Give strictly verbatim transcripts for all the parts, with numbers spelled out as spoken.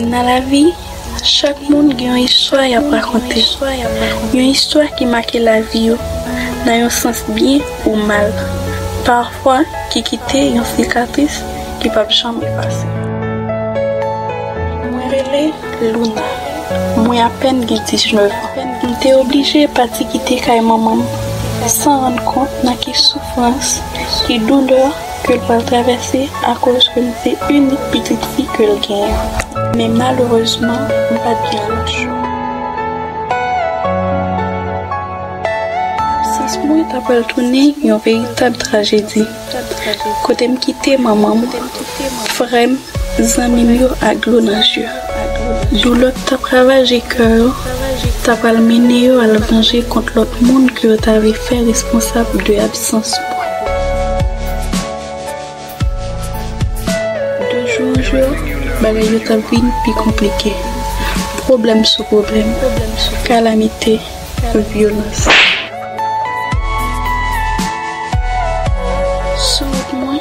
Nan lavi, chak moun gen yon istwa y ap rakonte. Yon istwa ki make lavi yo, nan yon sans byen ou mal. Pafwa, ki kite yon sikatris ki p ap janm efase. Mwen rele Luna. Mwen apèn gen diznèf an. M te oblije pati kite kay manman m san rann kont nan ki soufrans, ki doulè ke l pral travèse akoz ke m se inik pitit fi ke l genyen. Men malerezman, m pa t gen lòt chwa. Absans mwen ta pral tounen yon veritab trajedi. Kote m kite manman m, frè m, zanmi m yo ak dlo nan je. Doulè k t ap ravaje kè yo ta pral mennen yo al vanje kont lòt moun ke yo ta vle fè responsab de absans mwen. De jou an jou, bagay yo t ap vin pi konplike. Pwoblèm sou pwoblèm, kalamite, vyolans. Sou wout mwen,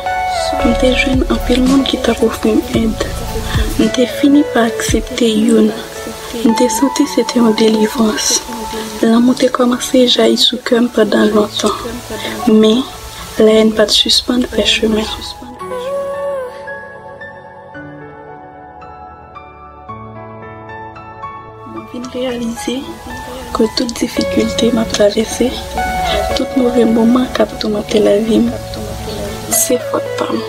m te jwenn anpil moun ki t ap ofri m èd. M te fini pa aksepte youn. M te santi se te yon delivrans. Lanmou te kòmanse jayi sou kè m pandan lontan. Men, lèyèn pa t sispann fè chemen. Mwen vin reyalize ke tout difikilte m ap travèse, tout move moman k ap toumante lavi m, se fòt pa m.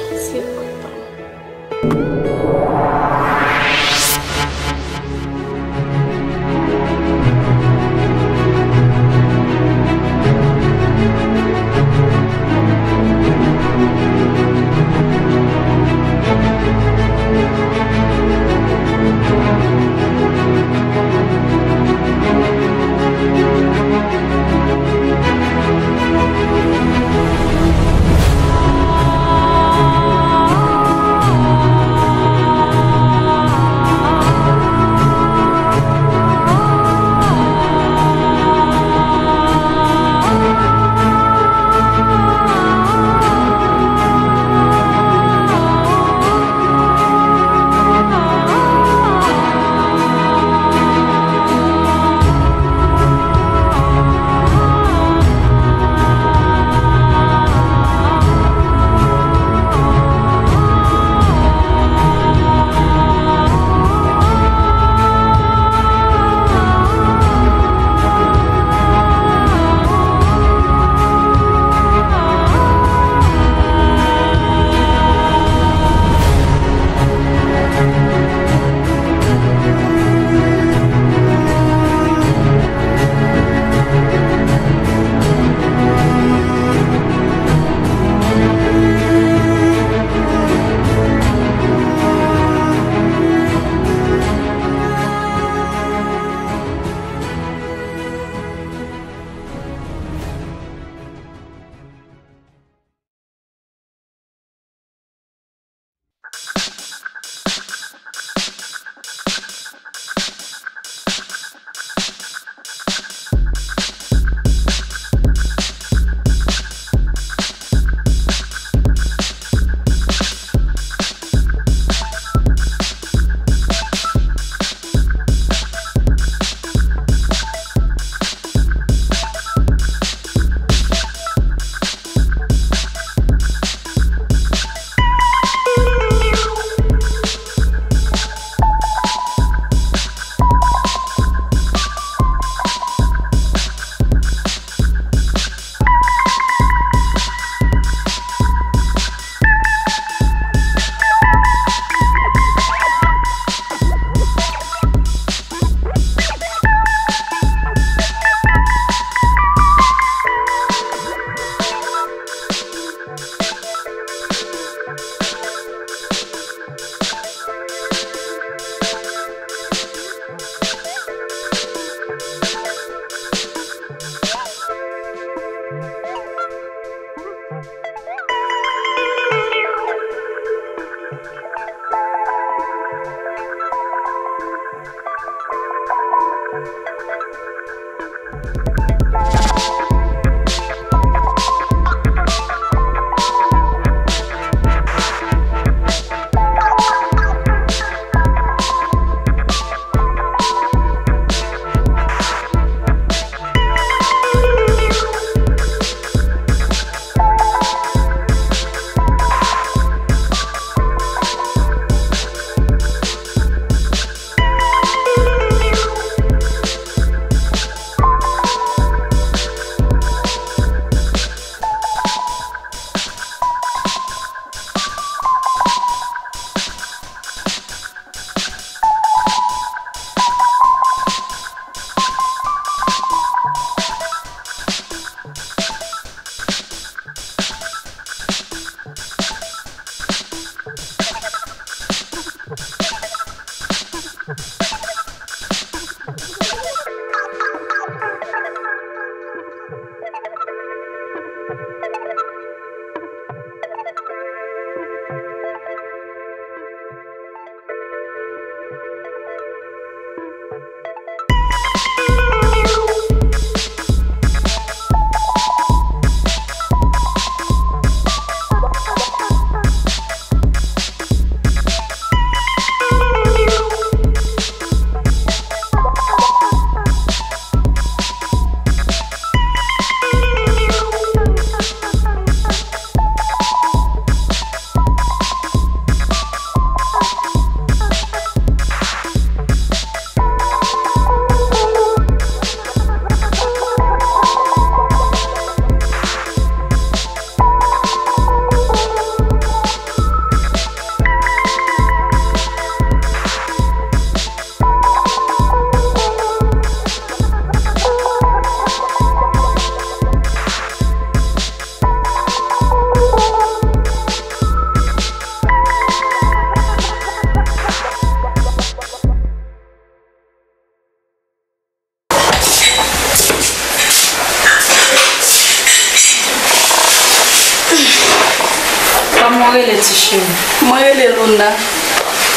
Kòman w rele, ti cheri? Mwen rele Luna.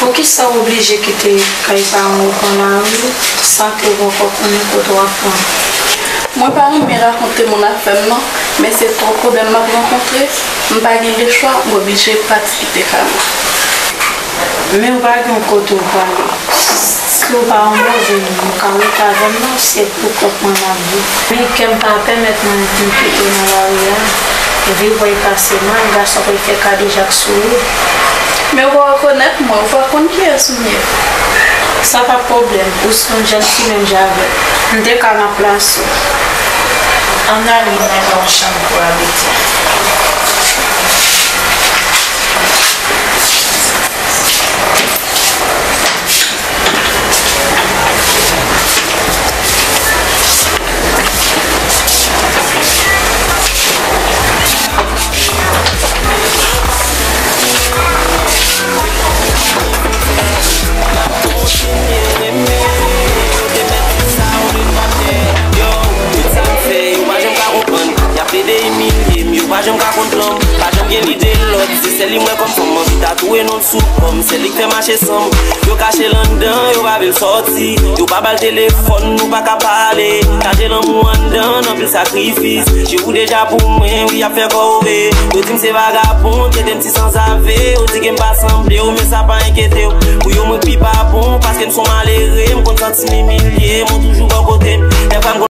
Poukisa w oblije kite kay paran w pran lari san ke w poko konnen kote w ap pran? Mwen pa renmen rakonte moun afè m non, men se twòp pwoblèm m ap rankontre, m pa gen lechwa, m oblije pati kite kay mwen. Men w pa gen yon kote w prale. Si w pa yon move moun, ou ka rete avè m non, se pou kont mwen m ap viv. Men kè m pa pèmèt mwen pou m kite w nan lari a. Epi w pral pase mal, gason pral fè kadejak sou ou. Men ou pa rekonèt mwen, ou pa konn kiyès m ye. Sa pa pwoblèm, ou se yon jèn fi menm jan avè m. M te ka nan plas ou. Ann ale nan yon chanm pou abite. Yo, tout sa m fè, yo pa janm ka konprann. Y ap plede imilye m, yo pa janm ka konn plan m. Pa janm gen lide lòt, se sèl li m wè kòm fanm. Anvi tatouwe non l sou kò m, sèl li k fè mache san m. Yo kache l anndan, yo pa vle l sòti. Yo pa ba l telefòn, nou pa ka pale. Kache lanmou anndan, anpil sakrifis. Je ou deja pou mwen, wi, y ap fè kò w ve. Yo di m se vagabon, trete m ti sanzave. Yo di ke m pa sanble w, men sa pa enkyete w. Pou yo, mwen pi pa bon, paske m se yon malere. M konn santi m imilye, men w toujou bò kote m. Dèfwa m konn